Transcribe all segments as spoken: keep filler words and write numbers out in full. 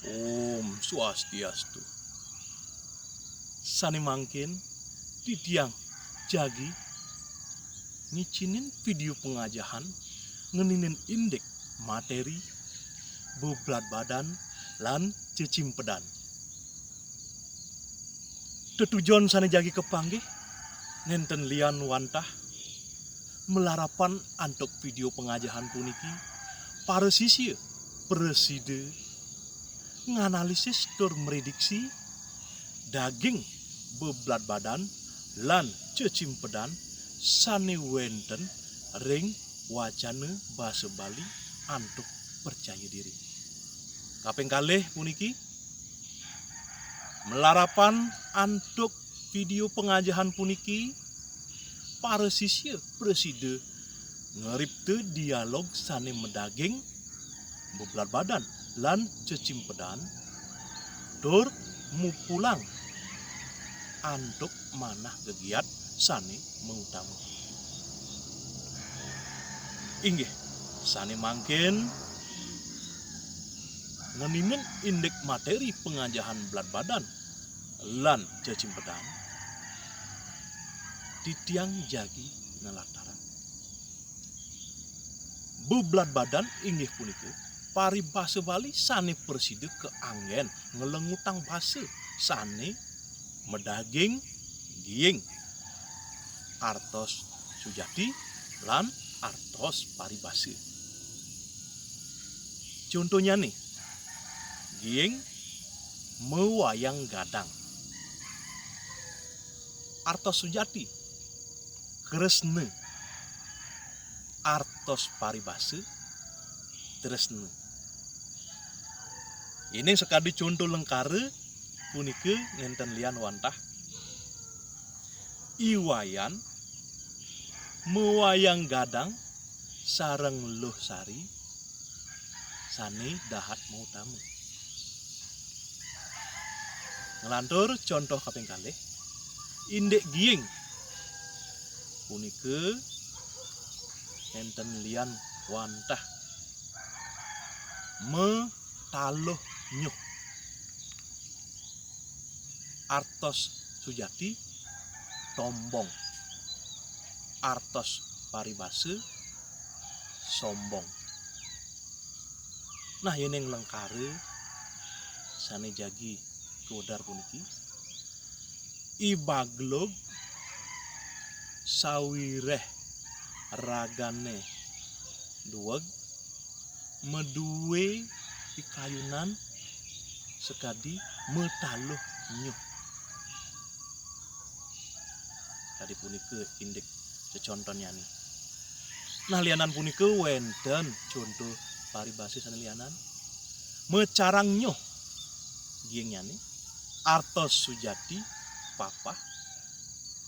Om Swastiastu. Sane mangkin titiang jagi ngicinin video pengajahan ngeninin indik materi beblad badan lan cecimpedan. Tetujon sane jagi kapanggih nenten lian wantah malarapan antuk video pengajahan puniki, para sisia prasida nganalisis tur mrediksi daging beblad badan lan cecimpedan sane wenten ring wacana basa Bali antuk percaya diri. Kaping kalih puniki, malarapan antuk video pengajahan puniki, para sisia prasida ngripta dialog sane madaging beblad badan lan cecimpedan tur mupulang antuk manah gegiat sane mautama. Inggih, sane mangkin ngeninin indik materi pengajahan beblad badan lan cecimpedan, titiang jagi nlatarang. Beblad badan inggih punika paribasa Bali sane prasida kaanggen nglengutang basa sane madaging giing, artos sujati lan artos paribasa. Contonyane, giing mawayang gadang. Artos sujati, kresna. Artos paribasa, tresna. Yening sakadi conto lengkara punika nenten lian wantah, I Wayan mawayang gadang sareng Luh Sari sane dahat mautama. Nglantur conto kaping kalih, indik giing punika nenten lian wantah, mataluh nyuh. Artos sujati, tombong. Artos paribasa, sombong. Nah, yening lengkara sane jagi kawedar puniki, I Baglug sawireh ragane dueg, madue pikayunan sakadi mataluh nyuh. Kadi punika indik cecontonnyane. Nah, lianan punika wenten conto paribasa sane lianan. Macarang nyuh giingnyane, artos sujati papah,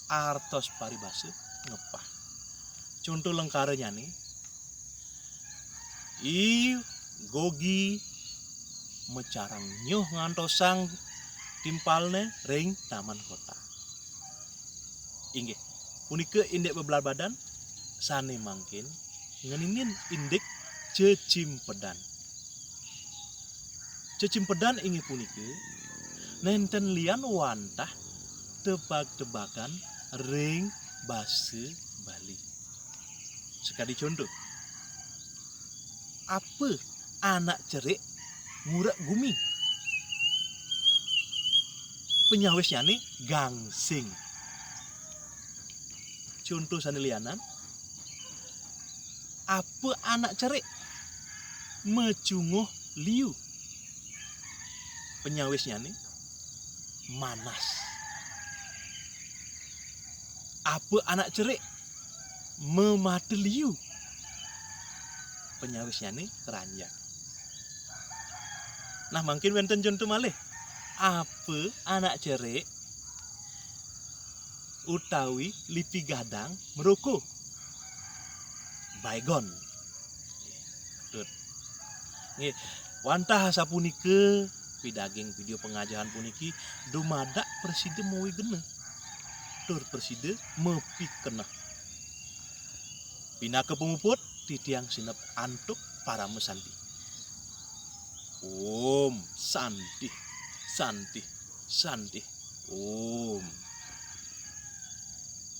artos paribasa ngepah. Conto lengkaranyane, I Gogi macarang nyuh ngantosang timpalne ring taman kota. Inggih, punika indik beblad badan sane mangkin ngeninin indik cecimpedan. Cecimpedan inggih punika nenten lian wantah tebak-tebakan ring basa Bali. Sakadi conto, apa anak cerik ngurek gumi? Panyawisnyane gangsing. Conto sane lianan, apa anak cerik macunguh liu? Panyawisnyane manas. Apa anak cerik mamata liu? Panyawisnyane kranjang. Nah, mangkin wenten conto malih. Apa anak cerik utawi lipi gadang maroko? Baygon. Tut. Nggih, wantah sapunika pidaging video pangajahan puniki dumadak prasida mawigena tur prasida mapikeneh. Pinaka pamuput, titiang sineb antuk paramasanti. Om Santi, Santi, Santi, Om.